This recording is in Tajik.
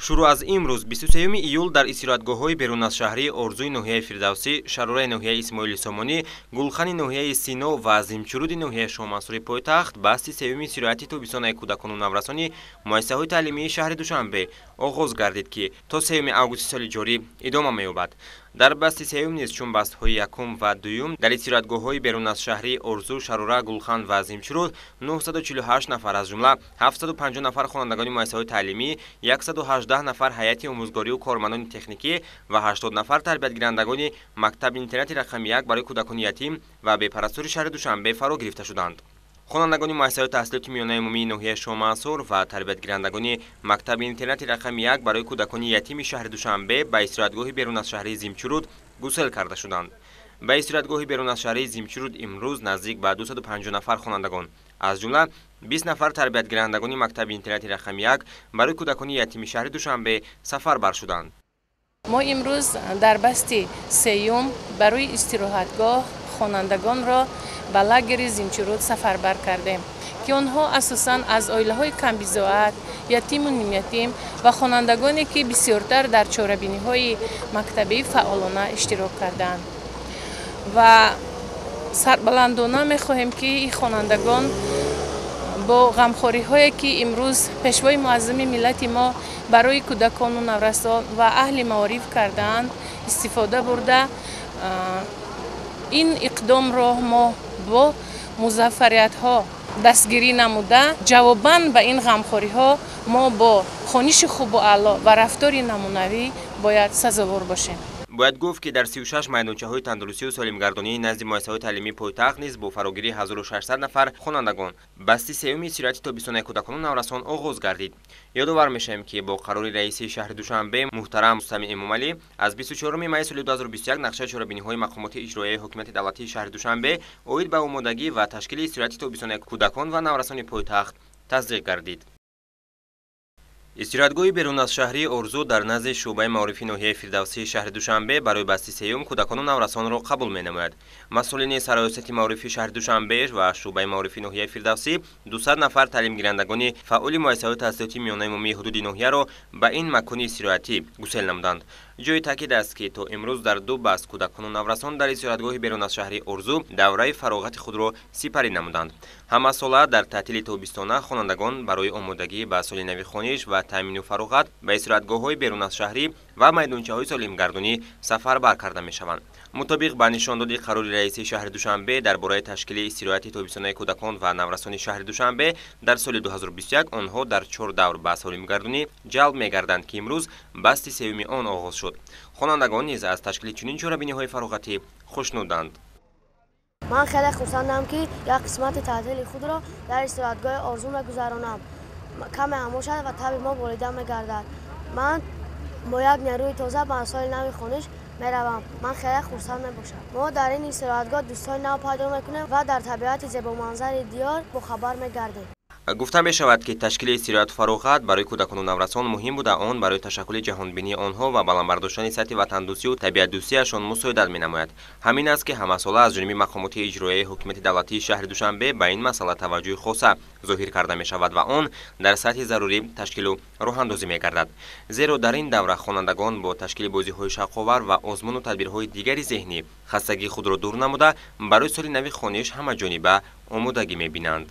Шурӯъ аз имрӯз, 23 июл, дар истироҳатгоҳҳои берун аз шаҳрии Орзуи ноҳияи Фирдавсӣ, Шарораи ноҳияи Исмоили Сомонӣ, Гулхани ноҳияи Сино ва Зимчуруди ноҳияи Шоҳмансури пойтахт басти сеюми истироҳати тобистонаи кӯдакону наврасони муассисаҳои таълимии шаҳри Душанбе оғоз гардид, ки то 3 августи соли ҷорӣ идома меёбад. Дар басти сеюм низ, чун бастҳои якум ва дуюм, дар истироҳатгоҳҳои берун аз шаҳрии Орзу, Шарора, Гулхан ва Зимчуруд 948 нафар, аз ҷумла 750 нафар хонандагони муассисаҳои таълимӣ, 118 нафар ҳайати омӯзгорию кормандони техникӣ ва 80 нафар тарбиятгирандагони мактаби интернати рақами 1 барои кӯдакони ятим ва бепарастори шаҳри Душанбе фаро гирифта шуданд. Хонандагони муассисаҳои таҳсилоти миёнаи умумии ноҳияи Шоҳмансур ва тарбиятгирандагони мактаби интернати рақами 1 барои кӯдакони ятими шаҳри Душанбе ба истироҳатгоҳи берун аз шаҳрии Зимчуруд гусел карда шуданд. Ба истироҳатгоҳи берун аз шаҳрии Зимчуруд имрӯз наздик ба 250 нафар хонандагон, аз ҷумла 20 нафар тарбиятгирандагони мактаби интернати рақами 1 барои кӯдакони ятими шаҳри Душанбе сафар бар шуданд. Мо имрӯз дар басти сеюм барои истироҳатгоҳ хонандагонро ба лагери Зимчуруд сафарбар кардем, ки онҳо асосан аз оилаҳои камбизоат, ятиму нимятим ва хонандагоне, ки бисёртар дар чорабиниҳои мактабӣ фаъолона иштирок карданд. Ва сарбаландона мехоҳем, ки ин хонандагон бо ғамхориҳое, ки имрӯз Пешвои муаззами миллати мо барои кӯдакону наврасон ва аҳли маориф кардаанд, истифода бурда, ин иқдомро мо бо музаффариятҳо дастгирӣ намуда, ҷавобан ба ин ғамхориҳо мо бо хониши хубу аъло ва рафтори намунавӣ бояд сазовор бошем. Бояд гуфт, ки дар 36 майдончаҳои тандурустию солимгардонии назди муассисаҳои таълимии пойтахт низ бо фарогирии 1600 нафар хонандагон басти сеюми истироҳати тобистонаи кӯдакону наврасон оғоз гардид. Ёдовар мешавем, ки бо қарори раиси шаҳри Душанбе муҳтарам Рустами Эмомалӣ аз 24 майи соли 2021 нақшаи чорабиниҳои мақомоти иҷроияи ҳокимияти давлатии шаҳри Душанбе оид ба омодагӣ ва ташкили истироҳати тобистонаи кӯдакон ва наврасони пойтахт тасдиқ гардид. Истироҳатгоҳи берун аз шаҳрии Орзу дар назди шӯъбаи маорифи ноҳияи Фирдавсии шаҳри Душанбе барои басти сеюм кӯдакону наврасонро қабул менамояд. Масъулини Сароёсати маорифи шаҳри Душанбе ва шӯъбаи маорифи ноҳияи Фирдавсӣ 200 нафар таълимгирандагони фаъоли муассисаҳои таҳсилоти миёнаи умумии ҳудуди ноҳияро ба ин макони истироҳатӣ гусел намуданд. Ҷои таъкид аст, ки то имрӯз дар ду баст кӯдакону наврасон дар истироҳатгоҳи берун аз шаҳри Орзу давраи фароғати худро сипарӣ намуданд. Ҳамасола дар таътили тобистона хонандагон барои омодагӣ ба соли нави хониш ва таъмину фароғат ба истироҳатгоҳҳои берун аз шаҳрӣ ва майдончаҳои солимгардонӣ сафарбар карда мешаванд. Мутобиқ ба нишондоди қарори раиси шаҳри Душанбе дар бораи ташкили истироҳати тобистонаи кӯдакон ва наврасони шаҳри Душанбе дар соли 2021, онҳо дар чор давр ба солимгардонӣ ҷалб мегарданд, ки имрӯз басти сеюми он оғоз шуд. Хонандагон низ аз ташкили чунин чорабиниҳои фароғатӣ хушнуданд. Ман хеле хурсандам, ки як қисмати таътили худро дар истироҳатгоҳи Орзу мегузаронам. Каме ҳам бошад ва таби мо болида мегардад. Ман бо як нерӯи тоза ба соли нави хониш меравам. Ман хеле хурсанд мебошам. Мо дар ин истироҳатгоҳ дӯстони нав пайдо мекунем ва дар табиати зебоманзари диёр бохабар мегардем. Гуфта мешавад, ки ташкили истироҳату фароғат барои кӯдакону наврасон муҳим буда, он барои ташаккули ҷаҳонбинии онҳо ва баланд бардоштани сатҳи ватандӯстию табиатдӯстиашон мусоидат менамояд. Ҳамин аст, ки ҳамасола аз ҷониби мақомоти иҷроияи ҳокимияти давлатии шаҳри Душанбе ба ин масъала таваҷҷӯҳи хоса зоҳир карда мешавад ва он дар сатҳи зарурӣ ташкилу роҳандозӣ мегардад. Зеро дар ин давра хонандагон бо ташкили бозиҳои шавқовар ва озмуну тадбирҳои дигари зеҳнӣ хастагии худро дур намуда, барои соли нави хониш ҳамаҷониба омодагӣ мебинанд.